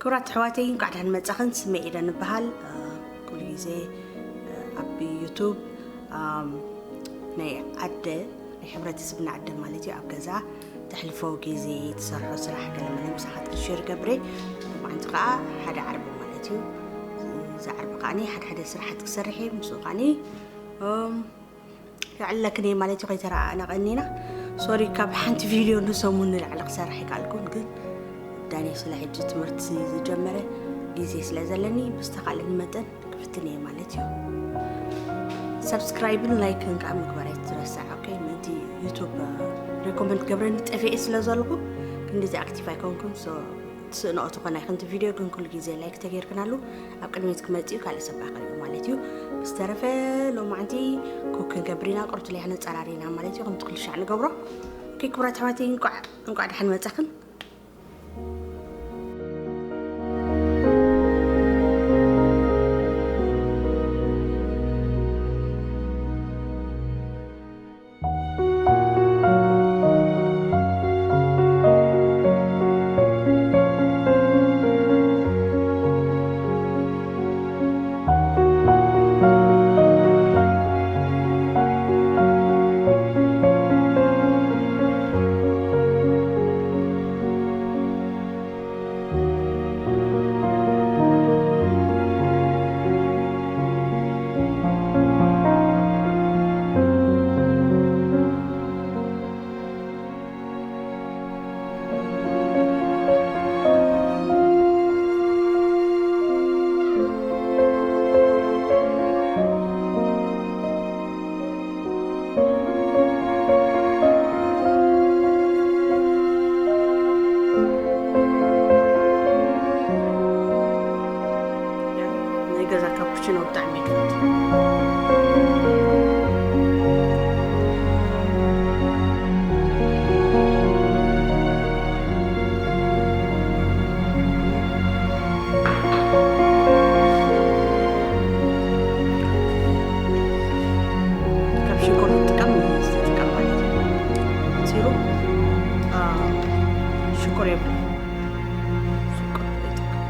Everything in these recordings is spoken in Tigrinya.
ክቡራት ኣሕዋተይ፣ እንኳዕ ደሓን መጻኽን። ስመይ ኤደን እበሃል። ኩሉ ግዜ ኣብ ዩቱብ ናይ ኣደ፣ ናይ ሕብረተሰብና ኣደ ማለት እዩ፣ ኣብ ገዛ ተሕልፎ ግዜ፣ ትሰርሖ ስራሕ ገለመለ ምሳኻትክን ሸር ገብረ። ሎማዓንቲ ከዓ ሓደ ዓርቢ ማለት እዩ። እዚ ዓርቢ ከዓ ሓደ ሓደ ስራሓት ክሰርሕ እየ። ምስኡ ከዓ የዕለክን እየ ማለት እዩ። ከይተረኣእና ቀኒና። ሶሪ፣ ካብ ሓንቲ ቪድዮ ንሰሙን ንላዕሊ ክሰርሕ ኣይከኣልኩን፣ ግን ዳኒ ስለ ሕጂ ትምህርቲ ዝጀመረ ግዜ ስለ ዘለኒ ብዝተኻእለኒ መጠን ክፍትን እየ ማለት እዩ። ሰብስክራይብን ላይክን ከዓ ምግባር ኣይትረሳዕ። ኦኬ፣ ምእንቲ ዩቱብ ሬኮመንድ ገብረኒ ጠፊኤ ስለ ዘለኹ ክንዲዚ ኣክቲቭ ኣይኮንኩን። ትስእንኦ ትኾና ኢኽን እቲ ቪድዮ ግን ኩሉ ግዜ ላይክ ተገይርክናሉ ኣብ ቅድሚት ክመጽእ እዩ፣ ካልእ ሰብ ክርኢ ማለት እዩ። ብዝተረፈ ሎማዓንቲ ኩክ ክንገብር ኢና፣ ቁርብቲ ለይ ነጸራሪና ማለት እዩ። ከምቲ ኩሉ ሻዕ ንገብሮ። ኦኬ፣ ክቡራት ኣሕዋተይ፣ እንቋዕ እንቋዕ ደሓን መጻኽን። ናይ ገዛ ካፑቺኖ ብጣዕሚ እየ ክፈቱ። ካብ ሽኮር ዝጥቀም ዝጥቀም ማለት እዩ። ሲሩ ሽኮር የብሉ። ሽኮር ይጥቀም።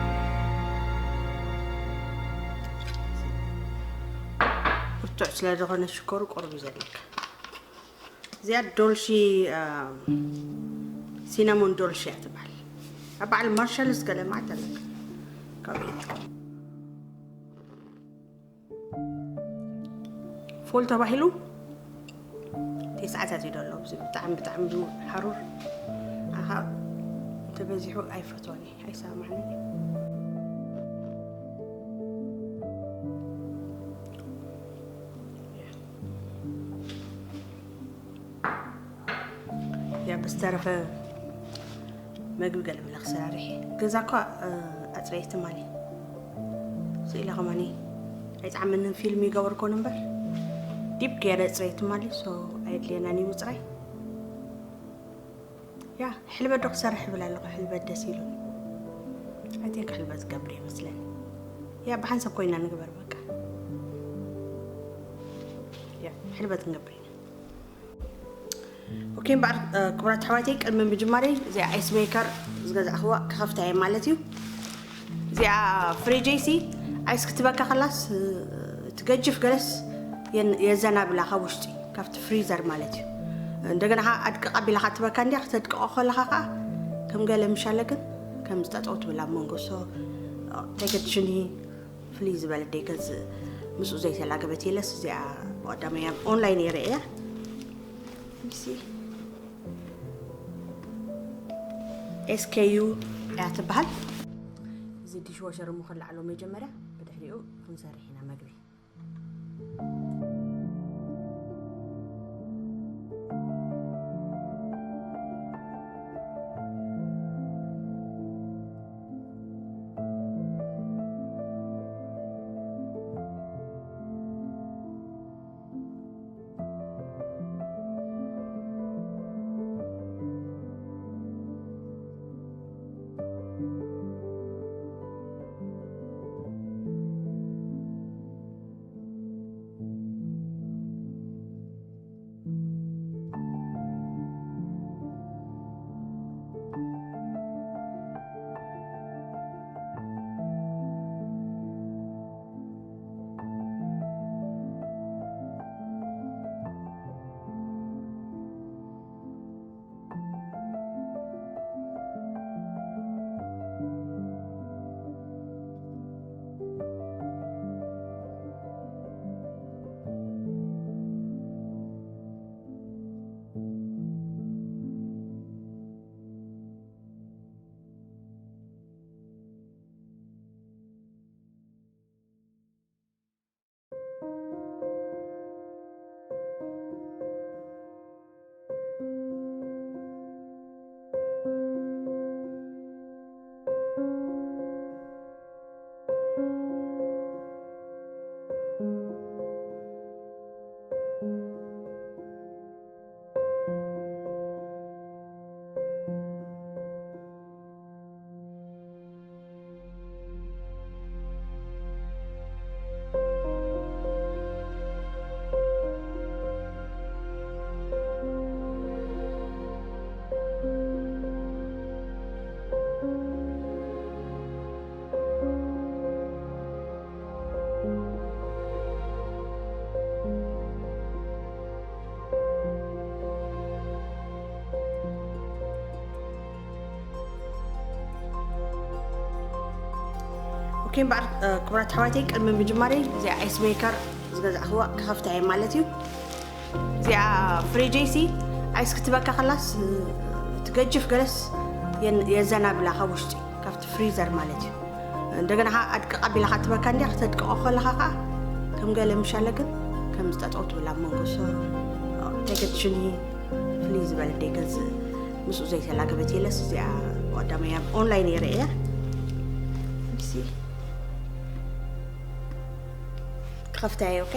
ብርቱዕ ስለ ዝኾነ ሽኮሩ ቁሩብ እዩ ዘለካ። እዚኣ ዶልሺ፣ ሲናሞን ዶልሺ እያ ትበሃል። ኣብ በዓል ማርሻልስ ገለ መዓት ኣለካ። ካብኡ እዩ። ፎል ተባሂሉ ተስዓታት እዩ ዘሎ። እዚ ብጣዕሚ፣ ብጣዕሚ ሓሩር። ኣኻ እንተበዚሑ ኣይፈትዎን እየ፣ ኣይሰማማዕንን እየ። ያ ብዝተረፈ መግቢ ገለ መለ ክሰራርሕ እየ። ገዛ እኳ ኣፅረየ ትማሊ ስኢለ ከማኒ ኣይጠዓመንን፣ ፊልም ይገበርኮን እምበር ዲፕ ገይረ ኣፅረየ ትማሊ። ሶ ኣየድልየናን እዩ ምፅራይ። ያ ሕልበት ዶ ክሰርሕ ይብል ኣለኹ። ሕልበት ደስ ኢሉኒ። ኣይ ቲንክ ሕልበት ዝገብር ይመስለኒ። ያ ብሓንሳብ ኮይና ንግበር በቃ። ያ ሕልበት ንገብር ኢና። ኦኬ፣ እምበኣር ክቡራት ኣሕዋተይ፣ ቅድሚ ምጅማረይ እዚኣ ኣይስ ሜከር ዝገዛእኽዋ ክኸፍታ እየ ማለት እዩ። እዚኣ ፍሪጀይ ሲ ኣይስ ክትበካ ከላስ እቲ ገጅፍ ገለስ የዘናብላ ካብ ውሽጢ ካብቲ ፍሪዘር ማለት እዩ። እንደገና ከዓ ኣድቅቕ ኣቢላ ከዓ ትበካ እንዲያ፣ ክተድቅቆ ከለካ ከዓ ከም ገለ ምሻለ ግን ከም ዝጠጠው ትብል ኣብ መንጎ። ሶ ተገድሽኒ ፍልይ ዝበለ ደይ ገዝእ ምስኡ ዘይተላገበት የለስ። እዚኣ ብቐዳማይ ኣብ ኦንላይን እየ ርእያ። ሲ ኤስኬዩ እያ ትበሃል። እዚ ዲሽዋሸር እሞ ከለዓሎ መጀመርያ፣ ብድሕሪኡ ክንሰርሕ ኢና መግቢ። ኦኬ እምበኣር፣ እ፣ ክቡራት ኣሕዋተይ፣ ቅድሚ ምጅማረይ እዚኣ ኣይስ ሜከር ዝገዛእኽዋ ክኸፍታ እየ ማለት እዩ። እዚኣ ፍሪጀይ ሲ ኣይስ ክትበካ ከላስ፣ እ፣ ትገጅፍ ገለስ የን-፣ የዘናብላ ካብ ውሽጢ፣ ካብቲ ፍሪዘር ማለት እዩ። እንደገና ኸዓ ኣድቅቕ ኣቢላ ኸዓ ትበካ እንድያ፣ ክተድቅቖ ከለኻ ኸዓ ከም ገለ ምሻለ ግን ከም ዝጠጠው ትብል ኣብ መንጎ። ሶ፣ እ፣ ተገድሽኒ ፍልይ ዝበለ ደይገዝእ ምስኡ ዘይተላገበት የለስ። እዚኣ ቀዳመያ ኦንላይን እየ ርእያ። እሺ። ክኸፍታ እየ፣ ኦኬ።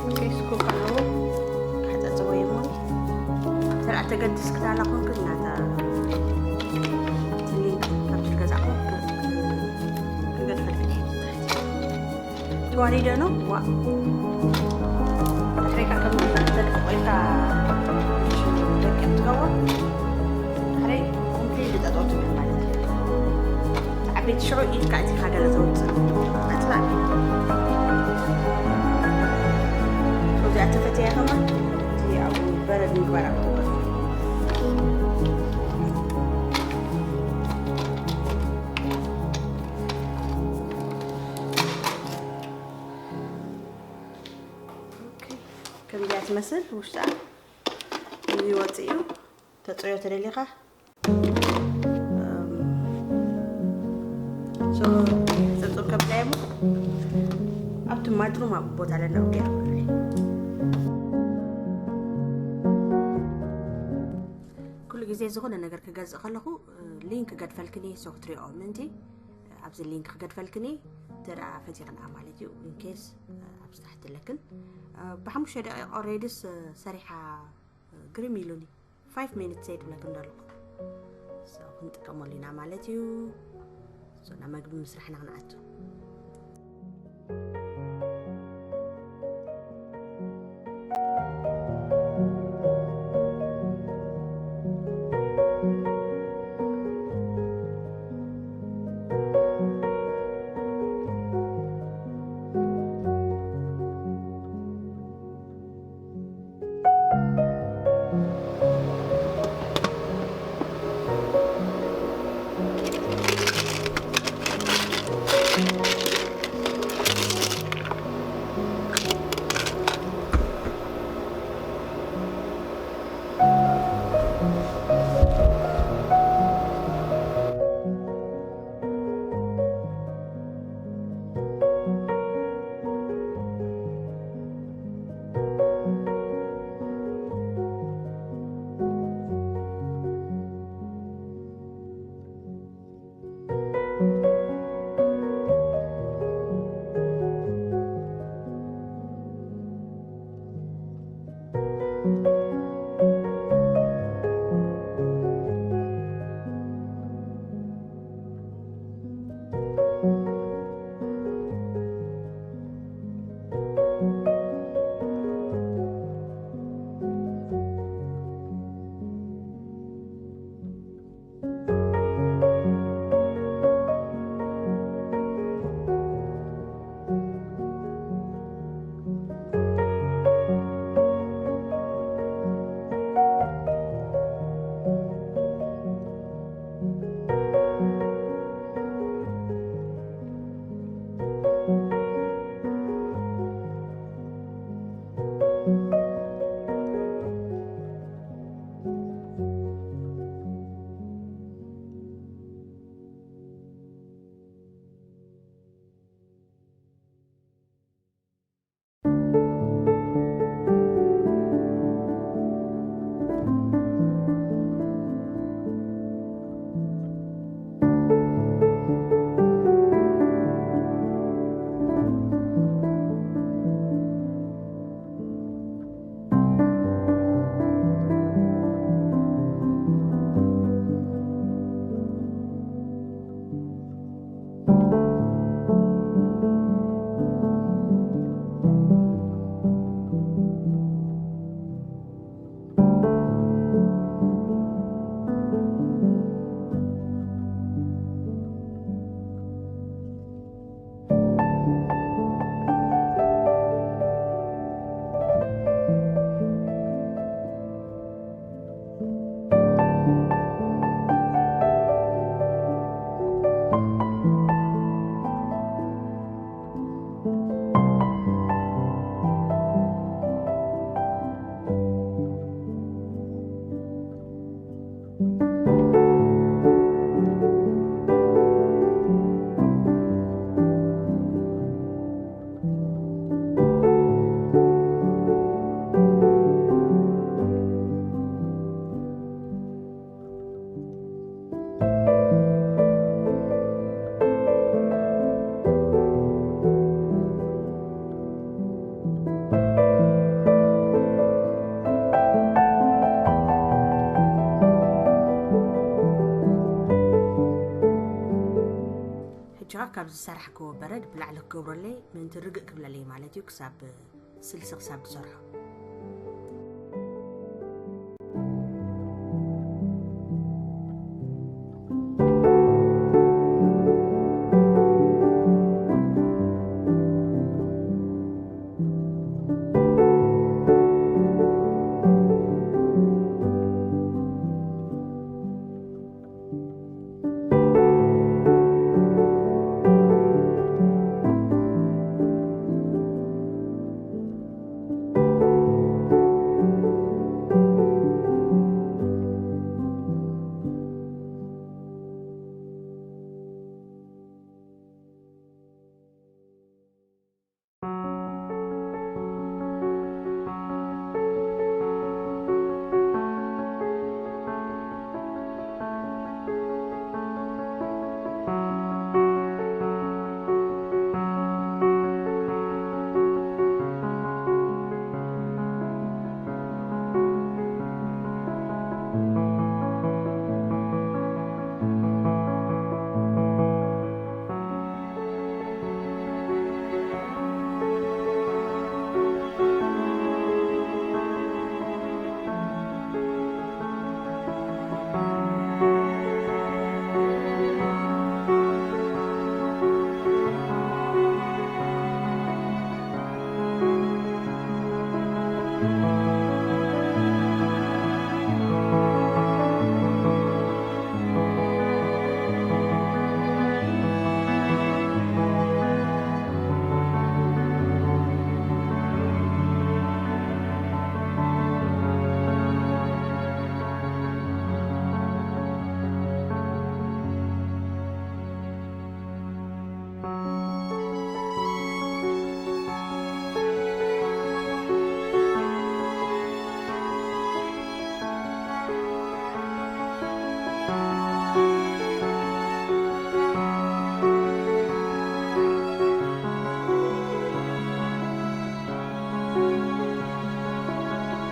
ኦኬ፣ ስኮፕ ኣለዎ። ክሕጸጽዎ እየ እሞ። ተራ ተገድስ ክዳላ ኮንክ እናታ ትልኝ ካብ ትገዛ ኮንክ ክገድፈልክ እየ። ተዋሪደ ነው። ዋ። ድሕሪካ ከም ተደቂቑ ኢልካ ደቂቕ ትኸውን። ድሕሪ ኮምፕሊት ጠጠው ትብል ማለት እዩ። ዓበይቲ ሽዑ ኢድካ እቲ ሃገር ዘውፅእ መፅላል። እዚኣ ተፈትያ ከማን እቲ ኣብኡ በረድ ምግባር ኣብ ትብል። ኦኬ፣ ከምዚኣ ትመስል ውሽጣ ይወፅእ እዩ። ተፅዮ ተደሊኻ ሶ፣ ጽብጽብ ከብላ እሞ ኣብቲ ማድሩም ኣብ ቦታ ለና ውግያ። ኩሉ ግዜ ዝኾነ ነገር ክገዝእ ከለኹ ሊንክ ገድፈልክኒ ሶ ክትሪኦ ምንቲ ኣብዚ ሊንክ ክገድፈልክኒ ተዳ ፈቲኽና ማለት እዩ። ኢንኬስ ኣብዚ ታሕቲ ኣለክን ብሓሙሽተ ደቂቕ ኦሬድስ ሰሪሓ ግርም ኢሉኒ። ፋይቭ ሚኒትስ እየ ትብለክን ዘለኹ። So፣ ክንጥቀመሉ ኢና ማለት እዩ። So፣ ናብ መግቢ ምስራሕና ክንኣቱ። ሕጂ ካብ ዝሰራሕክዎ በረድ ብላዕሊ ክገብረለይ ምእንቲ ርግእ ክብለለይ ማለት እዩ። ክሳብ ስልሲ ክሳብ ዝሰርሖ።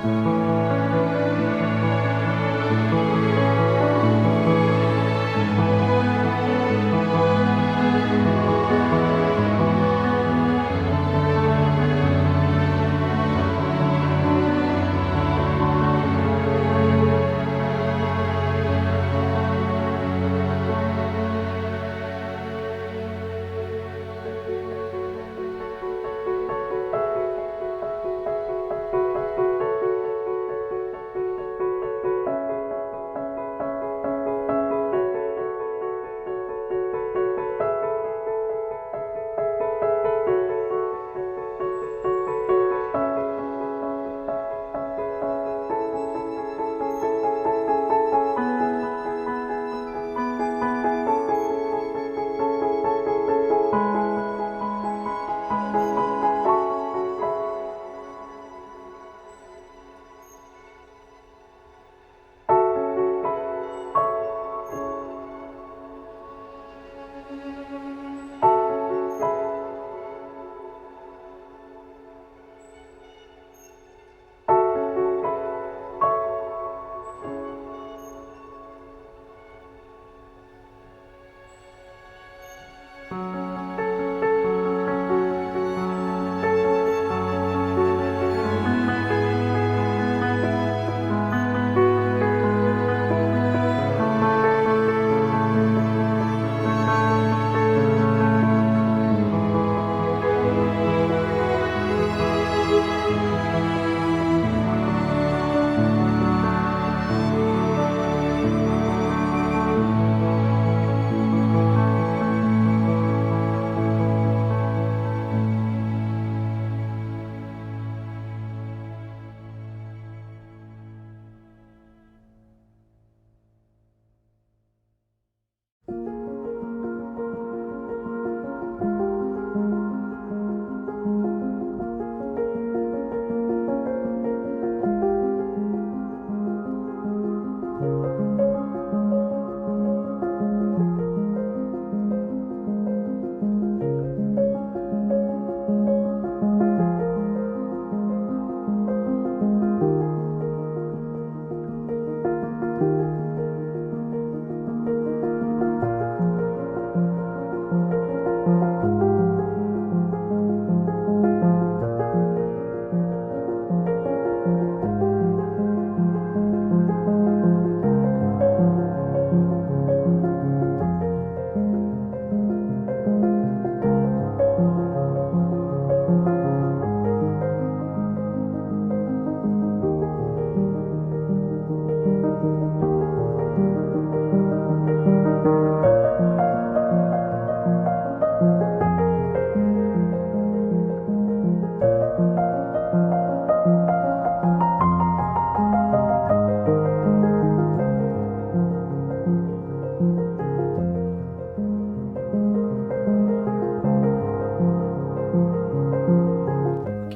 ኦኬ፣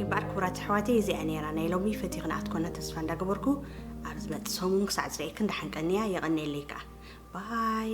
እምበኣር ክቡራት ኣሕዋተይ፣ እዚኣ ነይራ ናይ ሎሚ። ፈቲኽና ክትኮና ተስፋ እንዳገበርኩ፣ ኣብ ዝመጽእ ሰሙን ክሳዕ ዝርእየክን ደሓን ቀንያ። የቐንየለይ ከኣ። ባይ።